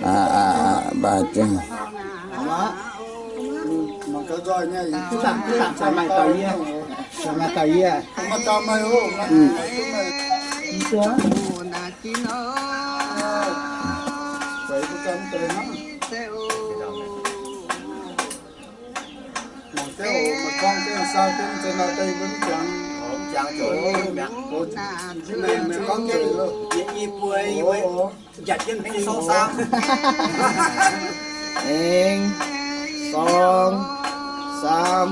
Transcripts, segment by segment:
Aa, mv baac zengv. Eng, sorng, saam.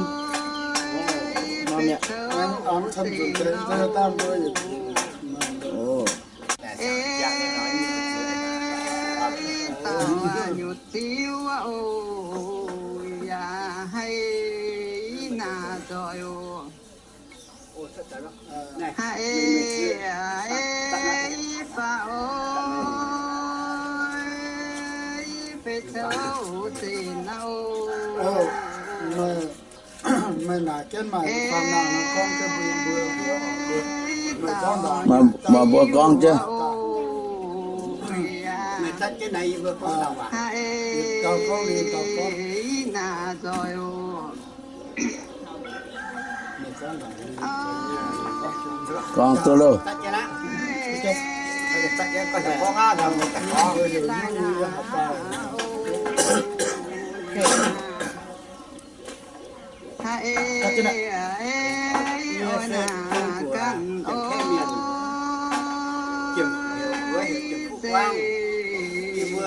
Maaih mbuo gorngv jienv. Gorngv duqv loh. Mbuo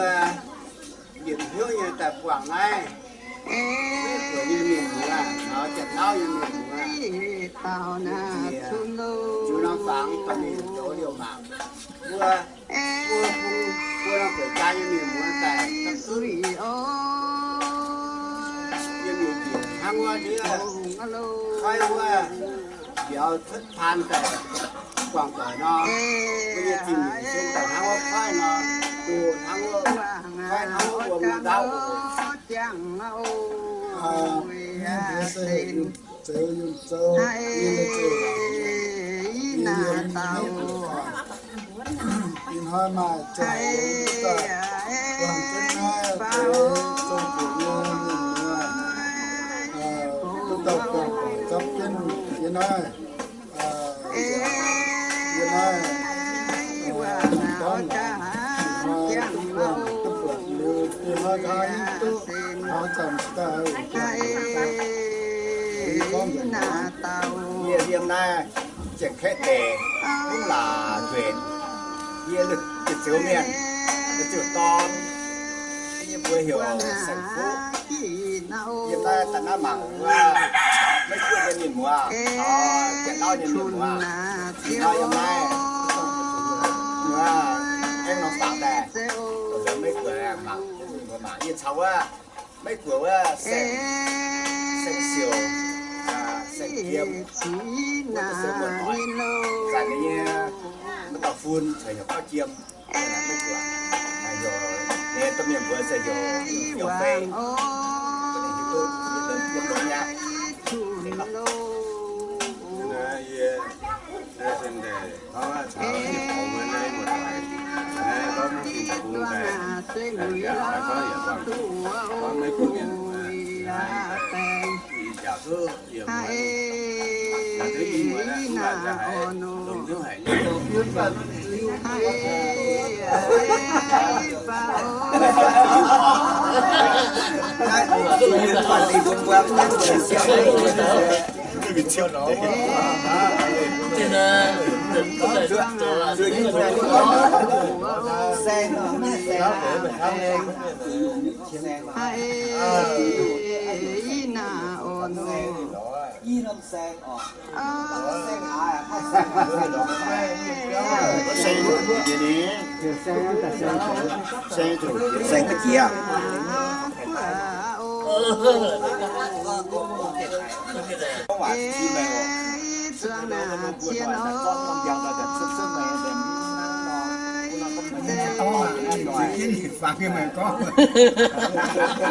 yietc hnyouv nyei daaih buangh naaiv, maiv buatc nyei mienh muoz, taux Janx-Lauv nyei mienh muoz, ziux norm fangx dorh mingh zoux liouh mangc. Mbuo, mbuo, mbuo norm gueic jaa nyei mienh muoz daaih, yiem nyei njiec hnangv wuov ndiev, koiv wuov mbiauz cuotv paan daaih guangc doic nor, mbuo nyei zingh nyeic sen daaih hnangv wuov koiv nor, hnangv wuov, koiv hnangv wuov wuom ndaauv oc. Mienh muoz se heuc Yunh Zoux, Yunh Zoux, Yunh Zoux, Yunh Zoux. Ih hnoi maaih ziangh hoc daaih buangh jienv naaiv zoux zong-guoqv nyei mienh muoz, duqv daaih buangh doic zapv jienv yie naaiv, yie naaiv, gorngv ih hnoi duqv buatc, duqv buatc liuz, ih hnoi nqa'haav duqv taux zanc daaih, gorngv yie yiem naaiv Janx-Kaeqv deic, mv laac nzueic, yie ziux mienh, ziux dorn, yie mbuox heuc Saeng Fuqv. Yiem naaiv daaih naaiv mangc wuov, Meiv Guoqv nyei mienh muoz, Janx-Lauv nyei mienh muoz, ih hnoi yiem naaiv, aengx norm fangx daaih, Meiv Guoqv mangc, mbuo mangc yie caux wuov Meiv Guoqv wuov Saeng, Saeng Siouc, Saeng Jiem, wuov se muoz-doic, zanc ninh nyei muoz-doic fun caux heuc Gauv Jiem. Meiv Guoqv, heuc ninh nyei domh mienh mbuox se heuc Yauh Fei. Yiem longx mi'aqv. Yie, yie se daaih gorngv caux yie borngz mbuo naaiv muoz-doic, naaiv gorngv mv fingx deic-bung daaih, gorngv yaac buangh, gorngv Meiv Guoqv mienh, ih jaax duqv yiem, duqv ih muoz naaiv, mv baac nza'haaix longc hnyouv haic nyei. Saeng ga'jiex.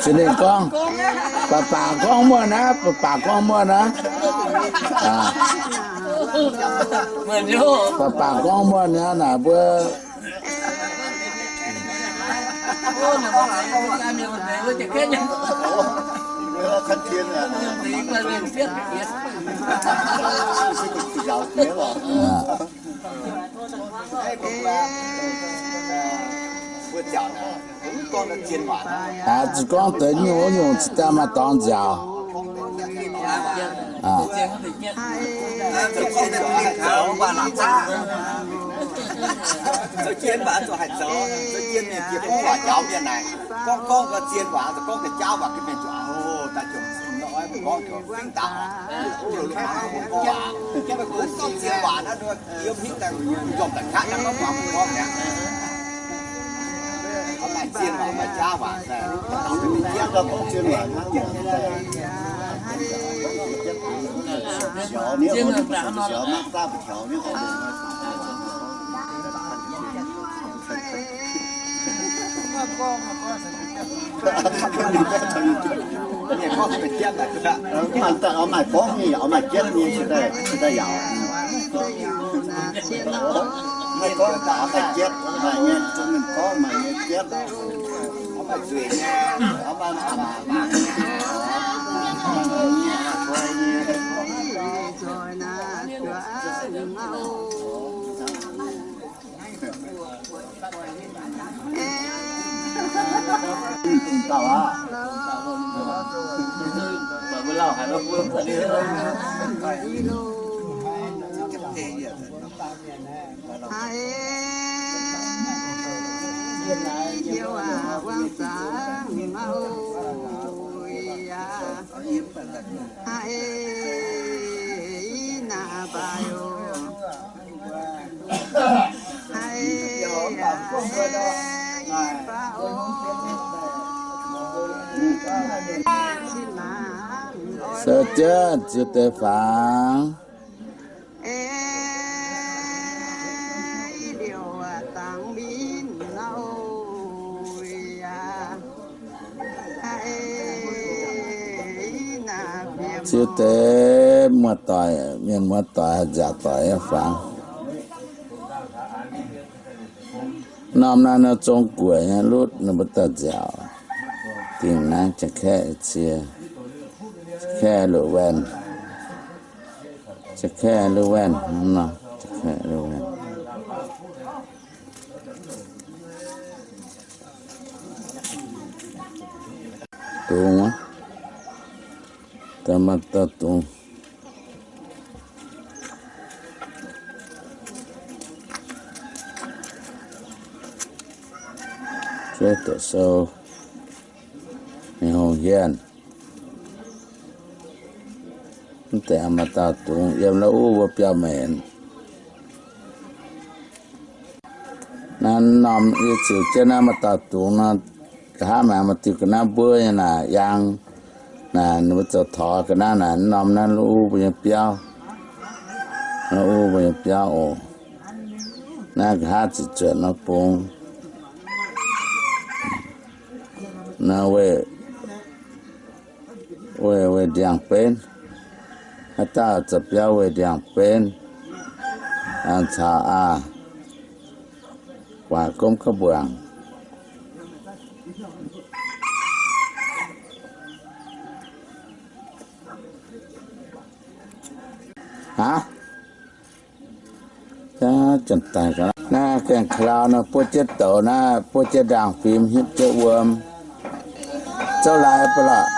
Za'gengh gorngv, baac baac gorngv muoz naaiv, baac baac gorngv muoz naaiv. Baac bangc gorngv muonh nyei naaic mbuo Aa, zuqc gorngv deix nyungc wuov nyungc cingx daaih maaih dorngx nziaauc. Maaih gorngv nyei, maaih jienv nyei, cingx daaih yaauc. Maaih gorngv maaih jienv, maaih nyei, mingh gorngv maaih nyei jienv. Sou jienv ziux deix fangx. Ziux deix muoz-doic, mienh muoz-doic, nziaauc doic nyei fangx. Norm naaiv nor zong guoqv nyei lutv, ninh mbuo daaih nziaauc. Dingc naaiv Janx-Kaeqv cie, Janx-Kaeqv Luoqc Waenh, Janx-Kaeqv Luoqc Waenh, Janx-Kaeqv Luoqc Waenh. Dungz, daaih maaih dauh dungz. Zuov doqc sou, mingh hungh hienh. Mv deix maaih dauh dungz yiem lauv uv mbuo biauv-maenx. Naaiv norm yie ziux jienv naaiv maaih dauh dungz nor, nqa'haav maengx maaih diuh ga'naaiv mbuov nyei naaic, yangh naaic, ninh mbuo zoux taux ga'naaiv naaic, norm naaiv lauv uv mbuo nyei biauv, lauv uv mbuo nyei biauv oc. Naaiv nqa'haav ziqc zuotc nor bungx nor weih, weih, weih ndiangx-benv. Haaix dauh zoux biauv weih ndiangx-benv, caux aa, guaax gomv ga'mbuangc. Aav, naaiv gaengh klau nor, buov jienv douz naaiv, buov jienv ndaangh fim, hipv jienv wuom. Zouv laaix ba'laqc,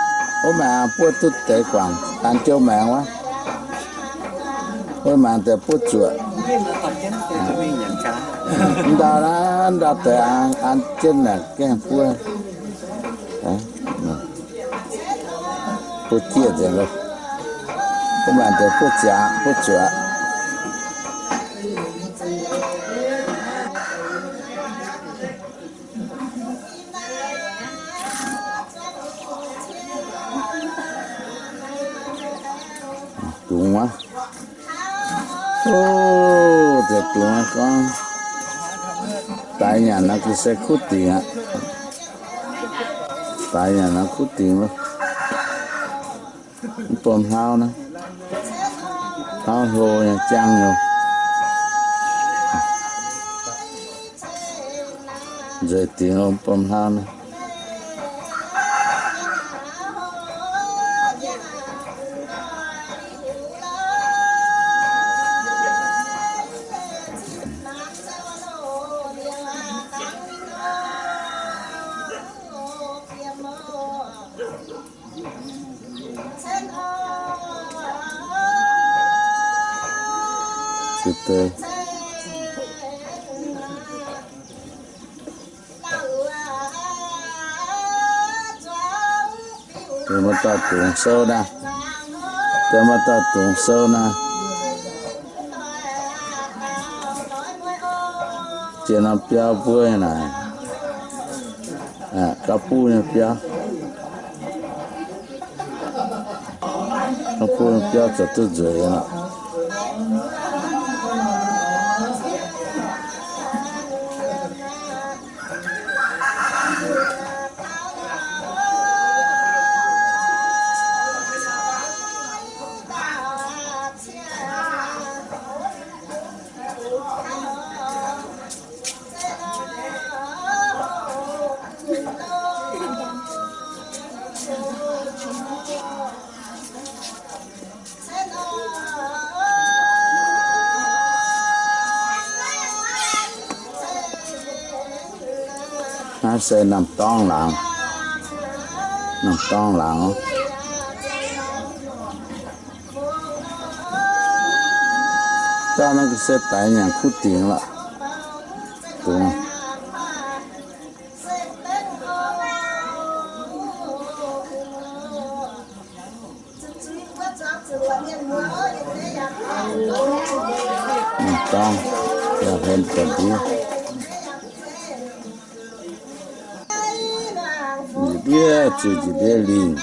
wuov maengx buov duqv deix guangc, an jouv maengx wuov. Wuov maengx deix buov zuoqc. Ndau naaiv, ndau deix an jienv naaic gaengh buov. Buov jieqv nzengc loh. Wuov maengx deix buov ziangx, buov zuoqc. Dungz wuov. O, deix dungz gorngv, daaix nyanc nor ga'sie kuv dingc aqv. Daaix nyanc nor kuv dingc loh. Mv bom hlauv naaiv. Hnangv hlo nyei jangv nyei. Nzueic dingc bom hnangv naaiv. Deix maiv dauh dungx souv naaiv. Deix maiv dauh dungx souv naaiv. Jiex norm biauv mbuo naaic. Gapv buv nyei biauv. Gapv buv nyei biauv zoux duqv nzueic aqv. Naaiv se naamh dorngx laangz, naamh dorngx laangz. Daaih naaiv ga'sie daix nyanc kuv dingc lorqc. Dungx. Naamh dorngx, yaac hlen daaih ndiev. Njiec ndiev zuqc njiec ndiev lingh.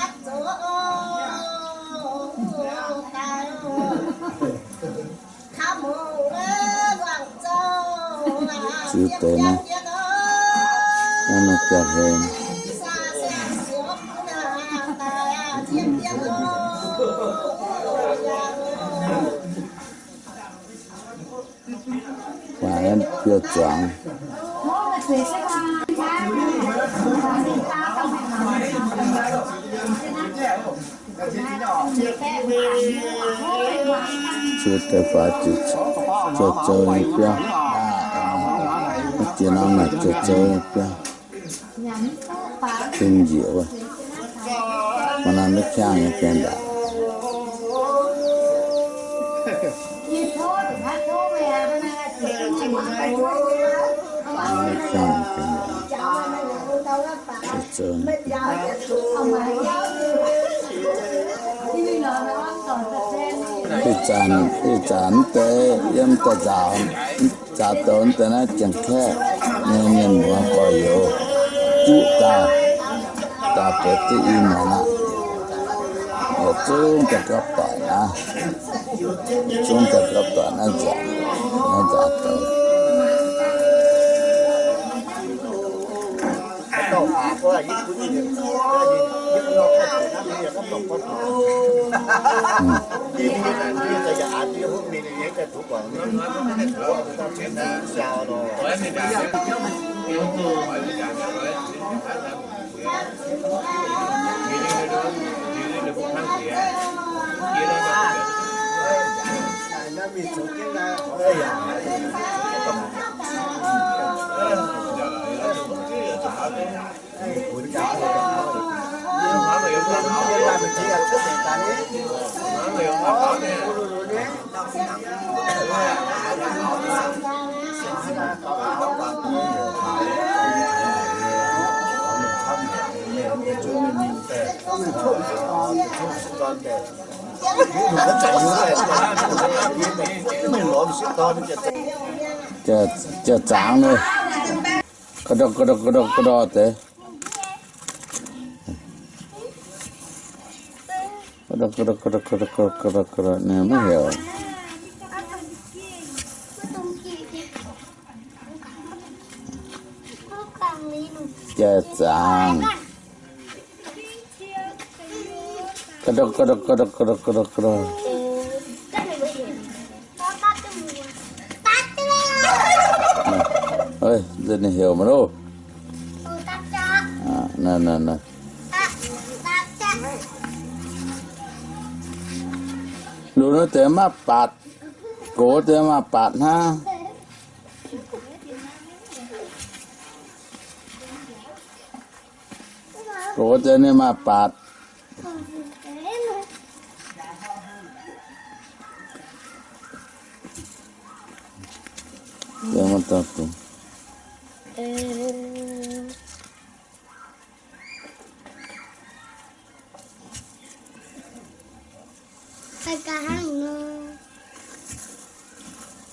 Ziux deix naaiv, naaiv maaih biauv hlen. Waac biauv-zuangx. Ziux deix faaux zoux zoux nyei biauv. Jiex norm naaic zoux zoux nyei biauv. Tin njiec wuov. Maaih norm maiv qangx nyei biauv ndaangc. Maiv qangx nyei biauv ndaangc. Zoux zoux. Ih zanc, ih zanc mv deix yiem daaih nzaaux, nzaaux douz mv deix naaiv Janx-Kaeqv nyei mienh muoz gorx-youz juqv daaih, daaih deix duqv i muonz aqv. Yietc zungv daaih gapv doic naaiv, yietc zungv daaih gapv doic naaiv nzaaux, naaiv nzaaux douz. Jauv-zaangc nor, ga'ndorqc ga'ndorqc ga'ndorqc ga'ndorqc deix. Ga'ndorqc ga'ndorqc ga'ndorqc ga'ndorqc ga'ndorqc, maiv heuc. Jauv-zaangc. Ga'ndorqc ga'ndorqc ga'ndorqc ga'ndorqc ga'ndorqc ga'ndorqc. Ninh heuc maiv loh. Naaiv, naaiv, naaiv. Lunx wuov deix maaih baatc, gox deix maaih baatc hnangv. Gox deix ninh maaih baatc.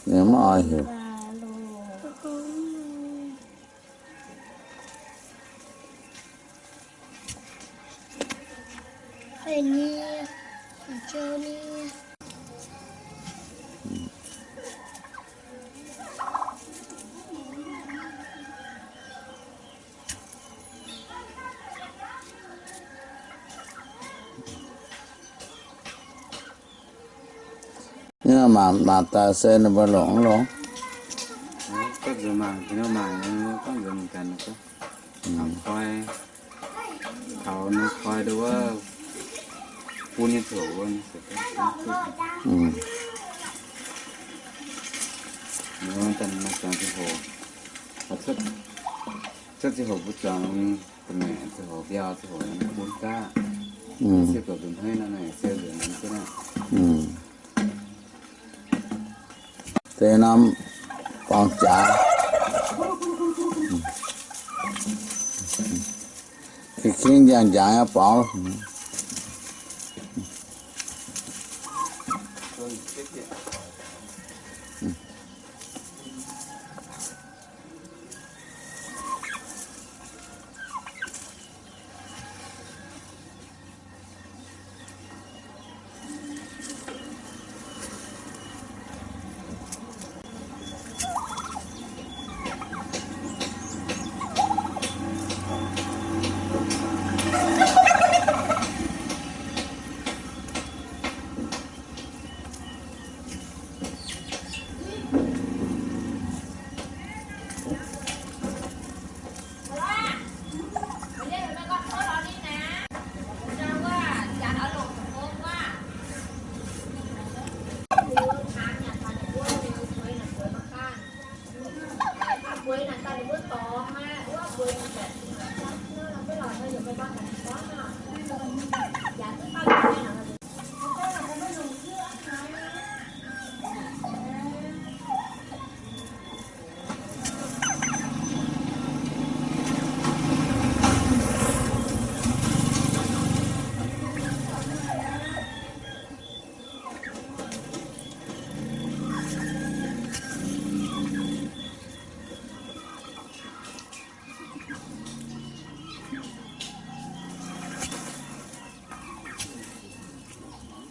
Ninh maiv oix heuc. Mangc, mangc daaih se ninh mbuo longc, longc. Gorngv nzunc mangc, gorngv nzunc ganh, koi, taux ninh koi nduov, bun nyei zoqc wuov, cuotv ziangh hoc mbuo zuangx da'maeqc ziangh hoc, mbiauh ziangh hoc, bun gaav. Siou doqc nzunc hneiv nor, siou nzunc hneiv. Deix norm borngz jaax, king njang-njang nyei borngz.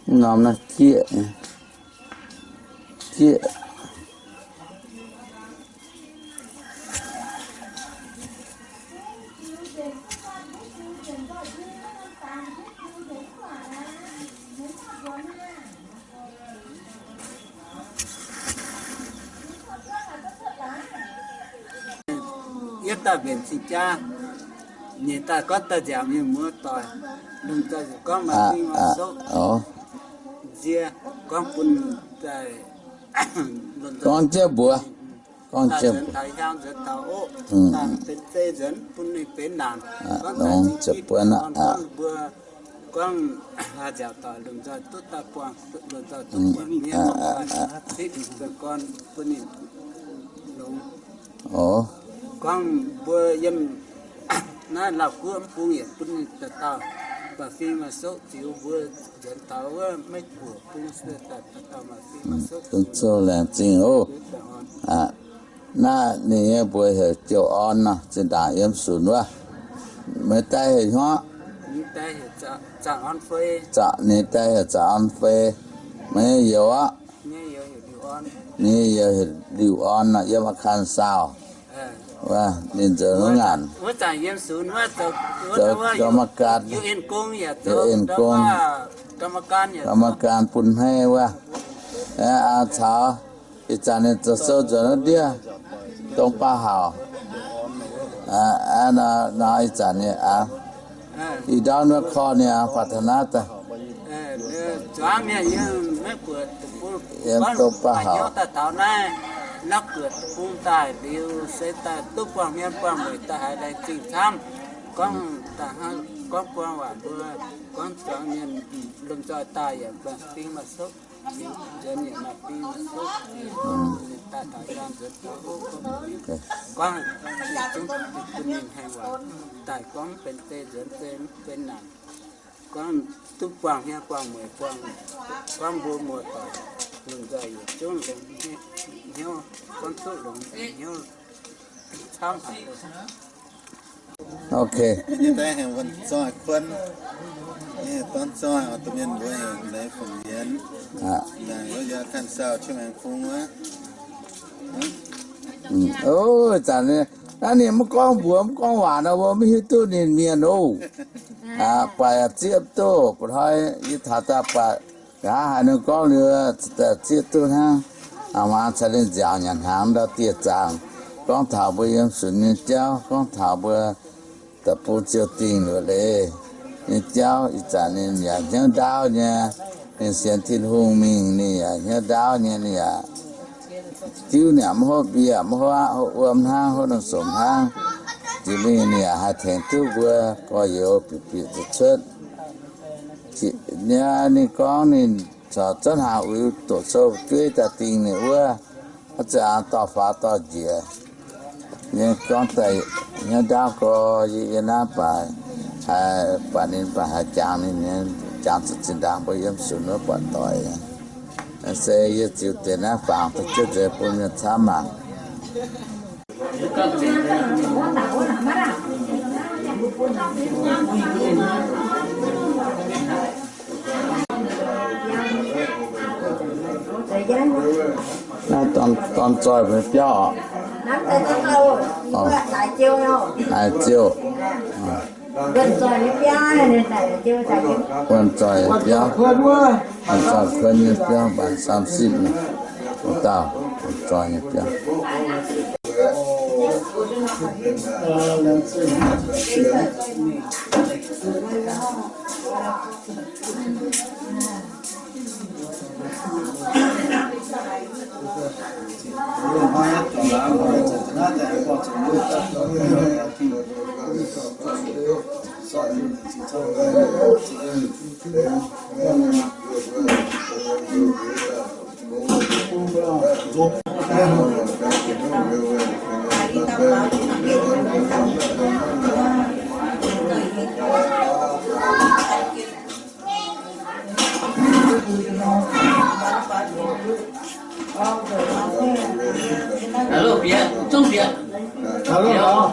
Norm naaiv jieqv, jieqv. Yie daaih mbenc cing-jaa, nyeic daaih gorngv daaih nziaauc mienh muoz-doic, lomh nzoih gorngv maaih ding maaih soqv nzie, gorngv bun daaih, gorngv jienv mbuox, gorngv jienv mbuox, nzuonx taux oqv, daaih benx zei nzuonx bun ninh benx naanc, longx ziepc buonc aqv. Mbuo gorngv haaix nziaauc doic lomh nzoih duqv daaih buangh, lomh nzoih duqv buatc mienh, gorngv bun ninh longx. Gorngv mbuo yiem naaiv Lauv Guoqv mv bung yietc bun ninh dauh dauh maaih fing maaih soqv ziux mbuo nzuonx taux wuov Meiv Guoqv bung se dauh dauh maaih fing maaih soqv. Zouv laengz zingh oc. Naaiv ninh nyei mbuox heuc Jouh Orn nor, zinh ndaangc yiem sunc wuov. Meih daaih heuc hnyouv? Ninh daaih heuc Zaangc Orn Fei. Meih nyei youz aqv? Ninh nyei youz heuc Liuh Orn nor, yiem Aa^kan^saa. Wuov ninh nzuonx wuov ngaanc, zoux ga'ma gan, zoux en gong, ga'ma gan bun hneiv wuov. Aa caux, ih zanc ninh zoux sou nzuonx wuov ndiev. dongh baav hauc. Aa, nor ih zanc ninh aqv, ih ndorm nor korv ninh aqv, ปรารถนา daaih. Yiem dongh baav hauc. Naaiv guoqv deic-bung daaih liuz, se daaih duqv buangh hmien buangh mueic daaih haiz laengz zingh camv. Gorngv daaih hnangv, gorngv buang waac mbuo, gorngv zuangx mienh lomh nzoih daaih yaac maaih ding maaih sopv, nzuonx yaac maaih ding maaih sopv, daaih taux yangh nzuonx taux hov, gorngv zungv bun ninh haengh waac daaih gorngv benx zeiv nzuonx zeiv mv benx naanc. Gorngv duqv buangh hmien buangh mueic buangh, gorngv mbuo muoz-doic lomh nzoih yietc zungv longx hnyouv, gorngv duqv longx hnyouv camv haic. Ok. Yie daaih hengx wuonh zoih kuonv, yie dorn zoih oix duqv mienh mbuo hengx leiz fungc yienx, laengz wuov yaac ganh sau qiex maengx fungx wuov. Ov, zanc naaiv ninh mv gorngv mbuox mv gorngv waac nor, mbuo mv hiuv duqv ninh mienh oc. Buatc yaac zieqv duqv, ba'hnoi yie taux daaih buatc nqa'haav haaix nyungc gorngv liuz, zieqv duqv hnangv. Aa, muangx caux ninh nziaauc nyanc hnaangx ndau dieh zaangc, gorngv taux mbuo yiem sunx nyei jauv, gorngv taux mbuo deic-bung ziouc dingh luoqc leiz nyei jauv. Ih zanc ninh yaac hnyouv ndaauv nyei, ninh sienx Tin-Hungh mingh ninh yaac hnyouv ndaauv nyei, ninh yaac diuv niaa mv hopv mbiaauc, mv hopv wuom hnangv, hopv norm somc hnangv. Jiex mingh ninh yaac haih tengx duqv mbuo gorx-youz bieqc bieqc zuqc cuotv. Ninh gorngv ninh corc zuotv hnaangx uix doqc sou fu'jueiv daaih dingh ninh wuov, oix zuqc aengx dorh faaux dorh njiec. Yie gorngv daaih hnyouv ndaauv gorx, yie yiem naaiv baac haiz buatc ninh baac haiz jangx ninh, jangx zuqc zinh ndaangc mbuo yiem sunx wuov buatc doic. Se yie ziux deix naaiv fangx daaih jienv nzeix bun mienh camv mangc. Naaiv dorn zoih mbuo biauv oc. Naaiv ziouh. Wuonh zoih nyei biauv, wuonh zoih kuonv nyei biauv, บ่ายสามสิบ naaiv. Wuov dauh wuonh zoih nyei biauv. Alo, bieqc, zungv bieqc. Alo, alo.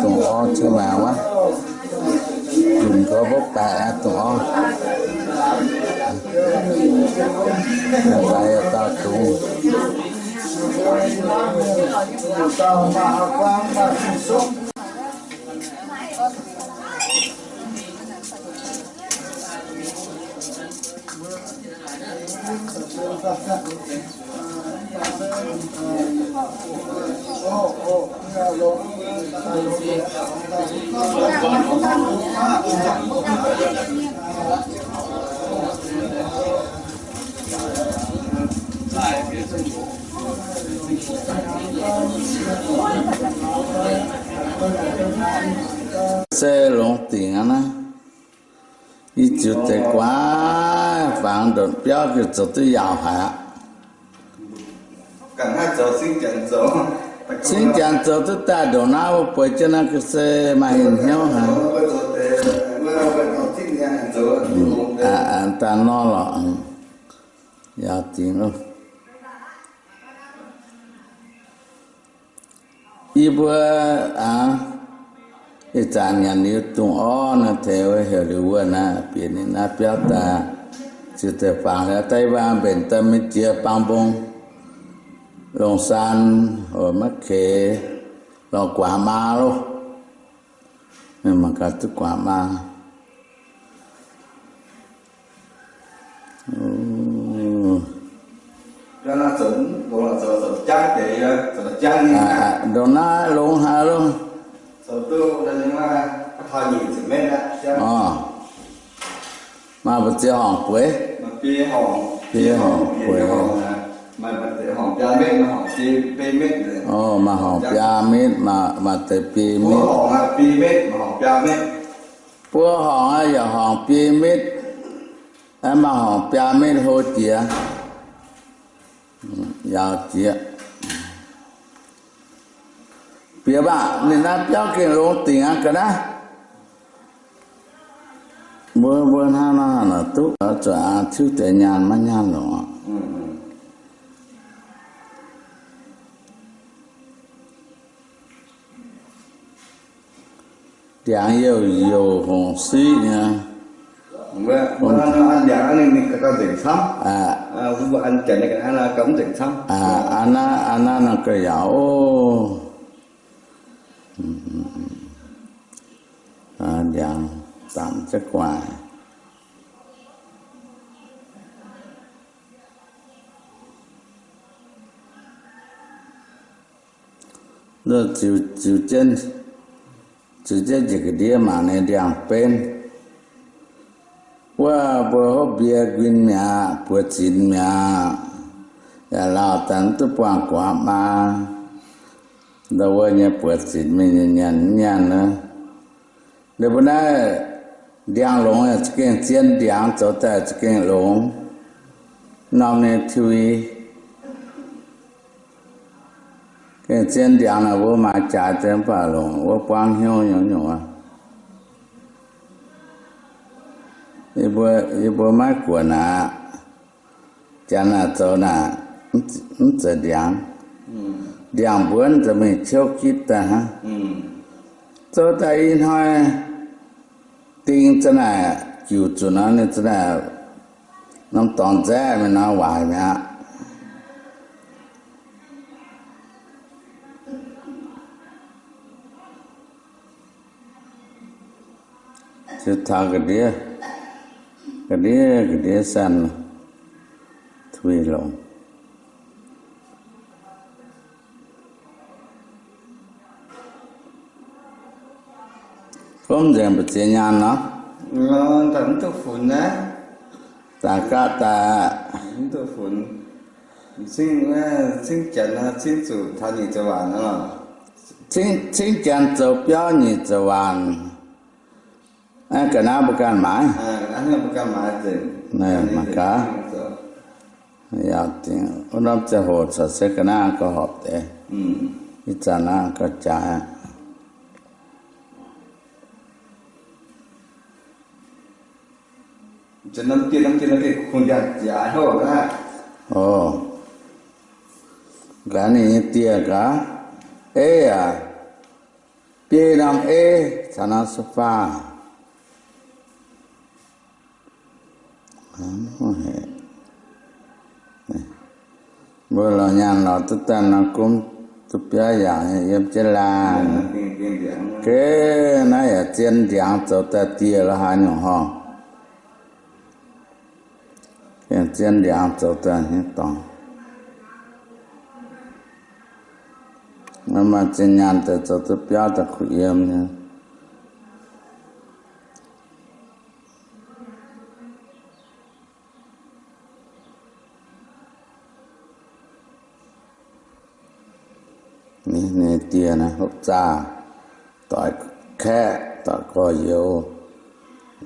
Dongh orv cuotv maengx wuov, lunc gorx mbuo baeqc aqv, dongh orv. Daaih yaac dauh dungz. Se longx dingc aqv naaiv. Yie ziux deix guaax, fangx ndonc biauv gengh zoux duqv yaauc haic aqv. Cingx janx zoux duqv daaih ndongc naaiv wuov bueix jienv naaiv ga'sie maaih hnyouv haic. Daaih nor lorqc, yaauc dingc loh. Yie mbuo ih zanc nyanc liuz dungz orv naaiv tengx wuov heuc liuz wuov naaiv, bieqc ninh naaiv biauv daaih, ziux deix fangx liuz daaih yie mbuo mbenc daaih mingh jiex Baang Mbong, Longc Saan, maiv keix, lorz guaax maa loh. Mienh mangc gaax duqv guaax maa. Ndongc naaiv longx haic loh. Orv, maaih mbu'ziex horngc bueix. Biei horngc bueix. Orv, maaih horngc biaa mitv, maaih deix biei mitv. Buo horngc aqv, yaac horngc biei mitv, maaih horngc biaa mitv hlo jiex, yaauc jiex. Bieqc mangc ninh naaiv biauv gengh longx dingc aqv ga'naaiv. Mbuo, mbuo hnangv nor haaix nor duqv zuqc tiuv deix nyaanh maiv nyaanh longc aqv. Ndiangx youh youh hungx siqv nyei. An naaiv, an naaiv nor gauh yaac oc. Ndiangx dangc jienv gu'nguaaic. Ziux, ziux jienv, ziux jienv njiec ga'ndiev mangc ninh ndiangx benv. Wuov mbuo hopv mbie nquin mi'aqv, buoz zinx mi'aqv, yaac lauh daaih mv duqv buangh guaax maa. Ndau wuov nyei buoz zinx mingh nyanc nyanc nor. Ninh mbuo naaiv ndiangx longx za'gengh zien ndiangx zoux daaih za'gengh longx. Norm nyei tui gengh zien ndiangx naaic mbuo maaiz jaaix deix mv baac longc wuov buangv hnyouv nyungc-nyungc aqv. Yie mbuo, yie mbuo maiv guonc aqv. Janx naaic zoux naaic mv zeiz ndiangx. Ndiangx mbuonv zoux mingh ciouv gitv daaih hnangv. Zoux daaih ih hnoi ding za'naaic jiuc zunc nor ninh za'naaic norm dorngx nzaeqv mingh nor waaic mi'aqv. Ziouc taux ga'ndiev, ga'ndiev, ga'ndiev sanh, tui longx. Gomv nzengc mbu'ziex nyaanh nor, daaih gapv daaih. Cingv janx zoux biauv nyic ziepc waanc. Ga'naaiv mbuo ganh maaiz. Mangc gaax, wuov norm ziangh hoc corc se ga'naaiv gauh horpc deix. Ih zanc naaiv gauh jaaix aqv. Gaax ninh nyei dieh gaax, ei aac, biei norm ei caux norm sofa. Mbuo lorz nyaanh lorz duqv daaih nor, gomv duqv biauv yaac yiem jienv laangh. Geh naaiv yaac zien ndiangx zoux daaih dieh lorz haaix nyungc horngh. Gengh zien ndiangx zoux daaih nyei dorngx. Maaih zinh nyaanh deix zoux duqv biauv daaih kuh yiem nyei. Ninh dieh naaiv hopv zaah, doix kaeqv, doix gorx-youz,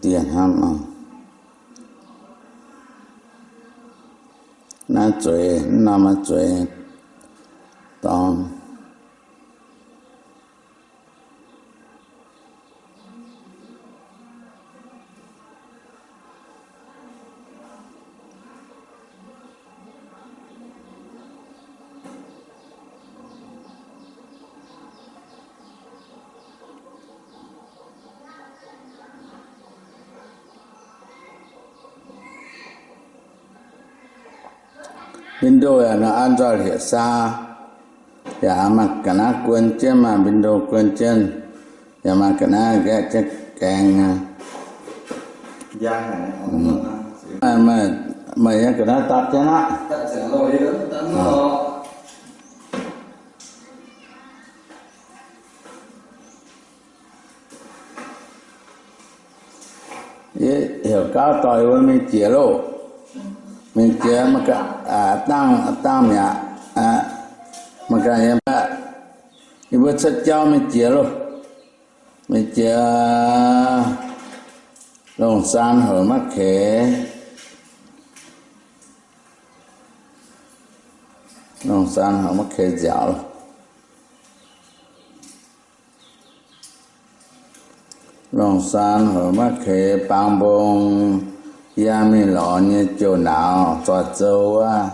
dieh hnangv nor. Naaiv zueiz, naaiv norm naaiv zueiz dorngx. Mbindo yaac nor an nzoih hlieqv-saa, yaac maaih ga'naaiv guon jienv, maaih mbindo guon jienv, yaac maaih ga'naaiv nqaeqv jienv gaengh. Meih nyei ga'naaiv dapv jienv aqv. Yie heuc gauv doic wuov mingh jiex loh. Mingh jiex, dangh, dangh mi'aqv. Mangc gaax, yie mbuo cuotv jauv mingh jiex loh. Mingh jiex Longc Saan Hoc Maiv Keix. Longc Saan Hoc Maiv Keix nziaauc loh. Longc Saan Hoc Maiv Keix Baang Mbong, yie mingh lorz nyei jouh nauz zoih zou wuov,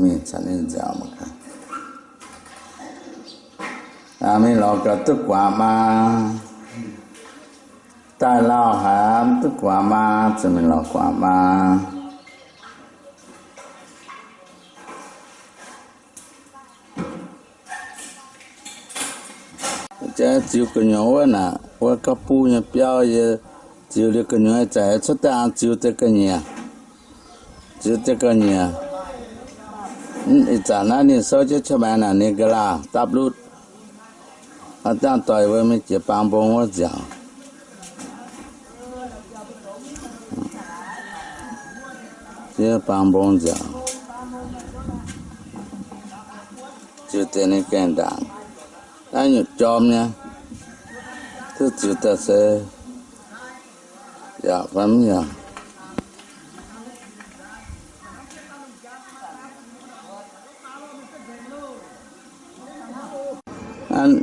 mingh caux ninh nziaauc mangc gaax. Mingh lorz gaax duqv guaax maa. Daaih lauh haic, mv duqv guaax maa, zuqc mingh lorz guaax maa. Jaax ziux gu'nyuoz wuov naaic, wuov gauh buv nyei biauv, yie ziux liuz gu'nyuoz ih zanc cuotv daaih ziux deix ga'nyiec. Ziux deix ga'nyiec. Ih zanc naaiv ninh souv jienv qaqv maengx naaic, ninh ga'laah dapv lutv. Aa, dangh doic wuov mingh jiex Baang Mbong wuov nziaauc. Jiex Baang Mbong nziaauc. Ziux deix ninh gaengh ndaangc. Naaiv nyutc jorm nyei. Duqv ziux daaih se yaac fai mv yaac.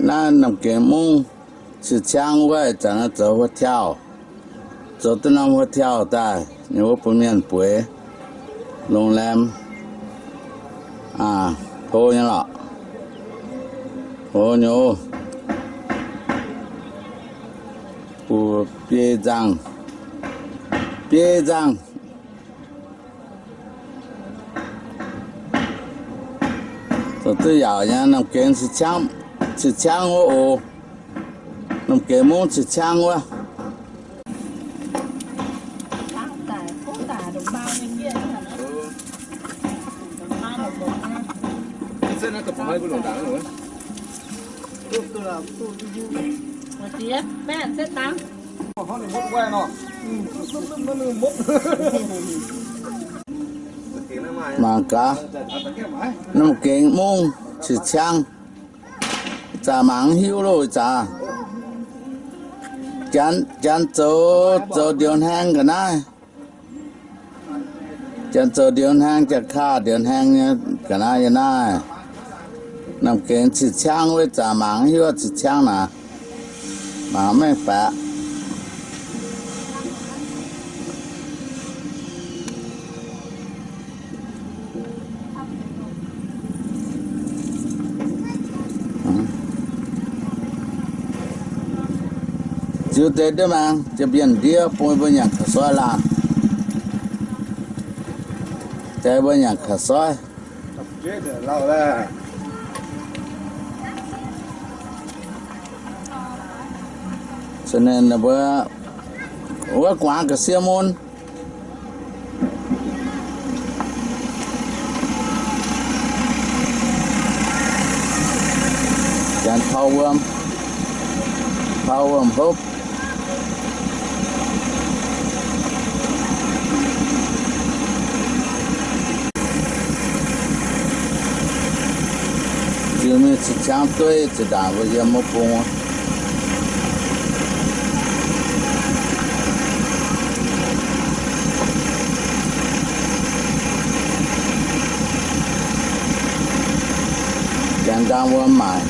Naaiv Namh Gengx Mungv cih ciangv wuov, ih zanc naaiv zoux hotel, zoux duqv norm hotel daaih, ninh wuov bun mienh bueix, โรงแรม, hlo nyei lorqc, hlo nyei oc. Buoz biei nzangh, biei nzangh. Zoux duqv yaauc nyei, Namh Gengx cih ciangv, cih ciangv wuov oc. Namh Gengx Mungv cih ciangv wuov. Mangc gaax, Namh Gengx Mungv cih ciangv, zanc mangc mv hiuv loh, zanc, janx zoux, zoux ndiux hnaeng ga'naaiv. Janx zoux ndiux hnaeng, janx kaav ndiux hnaeng nyei ga'naaiv yiem naaiv. Namh Gengx cih ciangv wuov, zanc mangc mv hiuv cih ciangv naaic, mangc mv mengh baeqc. Ziux deix ndiev maengx, ziux mbienc ndiev bun mbuo nyanc ka'soiv laanh. Jaaix mbuo nyanc ka'soiv. Wuov guangc ga'sie mun. Janx taux wuom, taux wuom hopv. Ziux mingh ziqc ciangv dueiv ziqc ndaangc mbuo yiem wuov bung. Janx ndaang wuom maaic.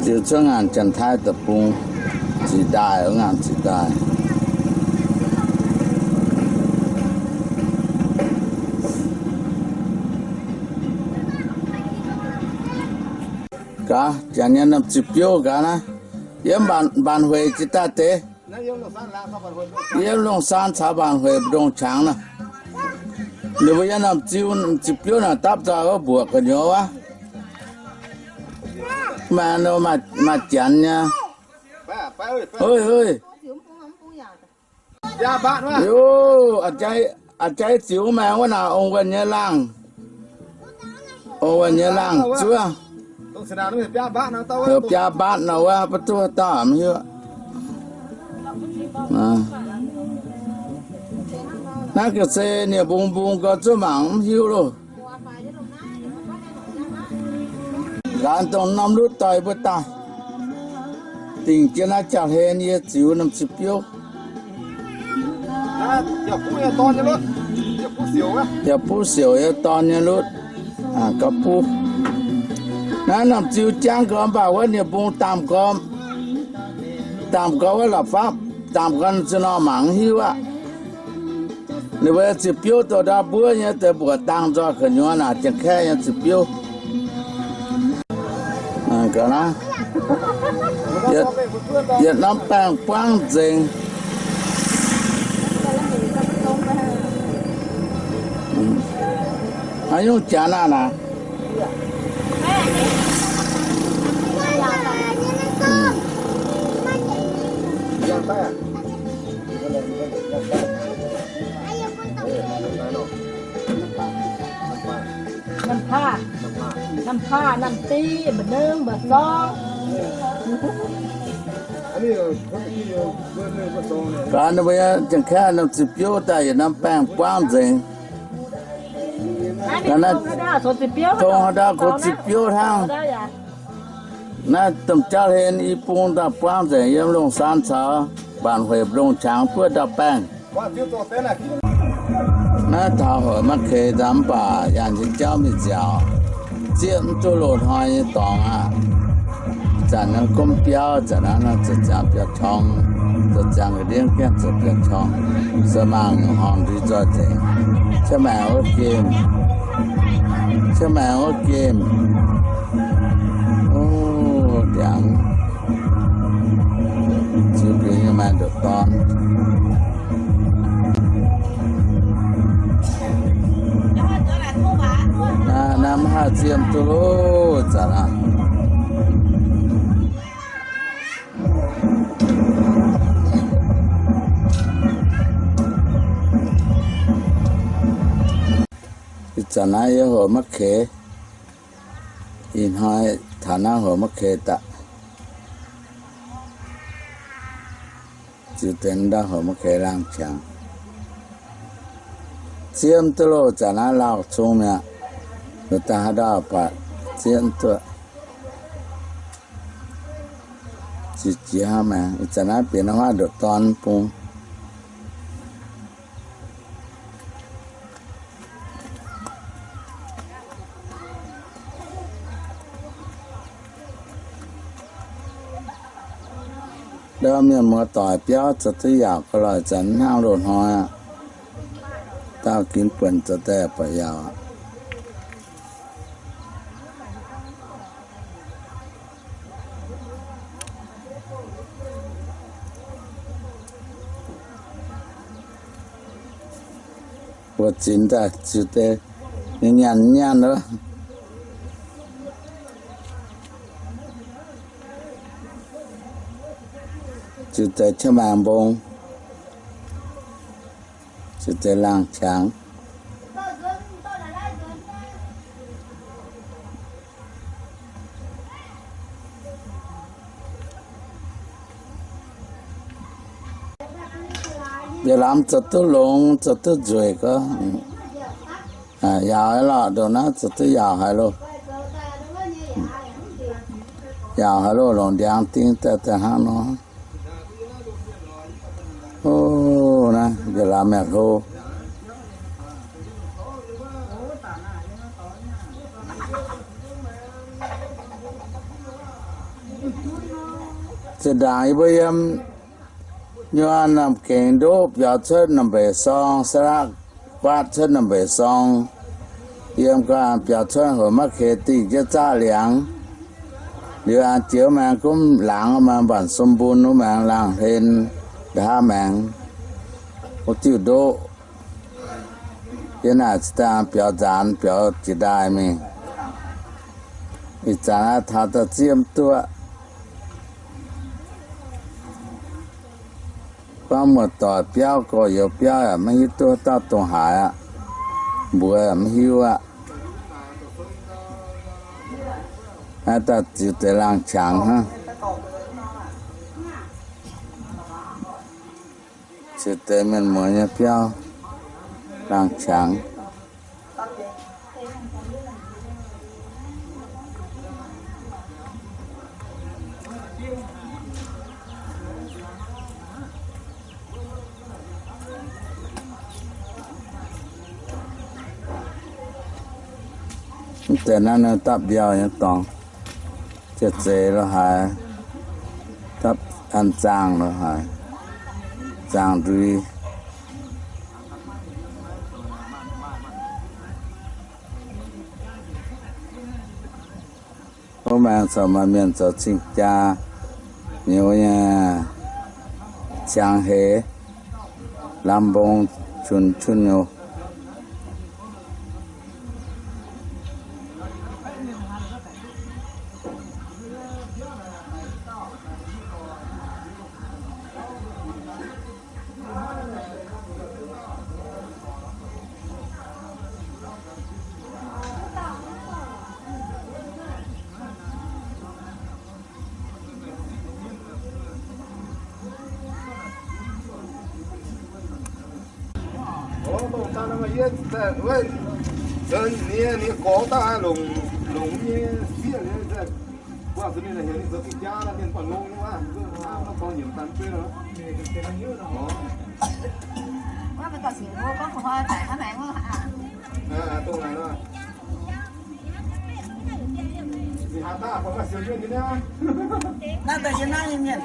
Ziux cuotv ngaanc Janx-Taiv deic-bung, ziqc ndaaih, ngaanc ziqc ndaaih. Gaax, janx nyei norm ziqc biouv gaax naaiv, yiem Mbaanc Hueic jiex daaih deix. Yiem Longc Saan caux Mbaanc Hueic mbu'ndongx qangx naaic. Ninh mbuo yiem norm ziu, ziqc biouv naaic dapv nzoih wuov mbuoqc gu'nyuoz wuov. Maaih, maaih janx nyei. Hei, hei. Yoh, a'jang, a'jang ziux maengx wuov naaic ong wuonh nyei laangh. Ong wuonh nyei laangh zuov. Heuc biaa mbaatv nor wuov, mv duqv dauh mv hiuv. Naaiv ga'sie nie-mbung mbung gau zuov mangc mv hiuv loh. Gaax dongh norm lutv doic mbuo daaih. Dingc jienv naaiv jauv-hlen yie ziux norm ziqc biouv. Yaac buv siouc nyei dorn nyei lutv. Gauh buv. Naaiv norm ziu jangv gau mv baac wuov nie-mbung damh gau, damh gau wuov la'fapv, damh gau zuqc nor mangc mv hiuv aqv. Ninh mbuo ziqc biouv douz ndau mbuov nyei deix mbuoqc dangh nzoih gu'nyuoz naaic, Janx-Kaeqv nyei ziqc biouv. Yietc norm baengh buangv nzengc. Haaix nyungc Janx aah naaic? Namh Paav, Namh Paav, Namh Div, Mba'nengv, Mba'sorng. Gaax ninh mbuo Janx-Kaeqv norm ziqc biouv daaih yietc norm baengh buangv nzengc. Tong haaix ndau kungx ziqc biouv hnangv. Naaiv domh jauv hlen i bung daaih buangv nzengc yiem Longc Saan caux Mbaanc Hueic mbu'ndongx qangx buov ndau-baengh. Naaiv taux hoc maiv keix nzamv mv baac yangh nyei jauv mingh nziaauc, zieqv mv duqv loz-hnoi nyei dorngx aqv. Zanc naaiv gomv biauv, zanc naaiv zoux ziangx biauv-torngv, zoux ziangx ga'ndiev gaengh zoux biauv-torngv, se mangc horngh ndui nzoih nzengc. Ciangv maengc wuov gemh, ciangv maengc wuov gemh. O, ndiangx. Ziux bieqc nyei maaih ndoqc dorn. Naaiv, naaiv mv haih zieqv duqv loh, zanc aqv. Ih zanc naaiv yie hoc maiv keix. Ih hnoi taux naaiv hoc maiv keix daaih. Ziux deix ndau hoc maiv keix laangh qangx. Zieqv duqv loh, zanc naaiv lauh cung mi'aqv. Loz-daaih haaix ndau baac zieqv duqv. Ziux jiex hnangv maengx, ih zanc naaiv bieqc norm haav ndoqc dorn bung. Ndau mienh muoz-doic biauv zoux duqv yaauc ga'loi, zanc hnangv loz-hnoi aqv. Dauh ginv buonc zoux daaih buatc yaauc aqv. Mbuo zinx daaih ziux deix nyanc nyanc wuov. Ziux deix qiex maengx mbong, ziux deix laangh qangx. Yietc lamz zoux duqv longx, zoux duqv nzueic gorngv. Yaauc haic lorqc, ndongc naaiv zoux duqv yaauc haic loh. Yaauc haic loh, longc ndiangx ding daaih daaih hnangv nor. O, naaiv yietc lamz yaac hlo. Zinh ndaangc yie mbuo yiem nyuonh Namh Gengx ndoqv biaux cuotv Namh Mbeix Sorng, Saalaqv guaatv cuotv Namh Mbeix Sorng, yiem gau biaux cuotv hoc maiv keix dingh jienv zaqv liangx. Liuz an jiex maengx gunv laangz maengx mbanc sum mbun wuov maengx laangh hlen, nqa'haav maengx wuov diuh ndoqv. Yie naaic zinh ndaangc biaux nzaanx biaux jiex ndaaih mingh. Ih zanc aqv, taux da'ziev mv duqv. Gorngv muoz-doic biauv, gorx-youz biauv yaac maiv hiuv duqv dauh dongh haaix aqv. Mbuox yaac maiv hiuv aqv. Naaiv daaih ziux deix laangh qangx hnangv. Ziux deix mienh muoz nyei biauv, laangh qangx. Mv deix naaiv ninh dapv mbiauh nyei dorngx, ziec zeix lo haaix, dapv an zaangh lo haaix, zaangh ndui. Wuov maengx corc maaih mienh zoux cing-jaa nyei, wuov nyei ciangx heix, lamh mbong, qunx qunx nyei. Naaiv daaih yie naaiv nyei mienh.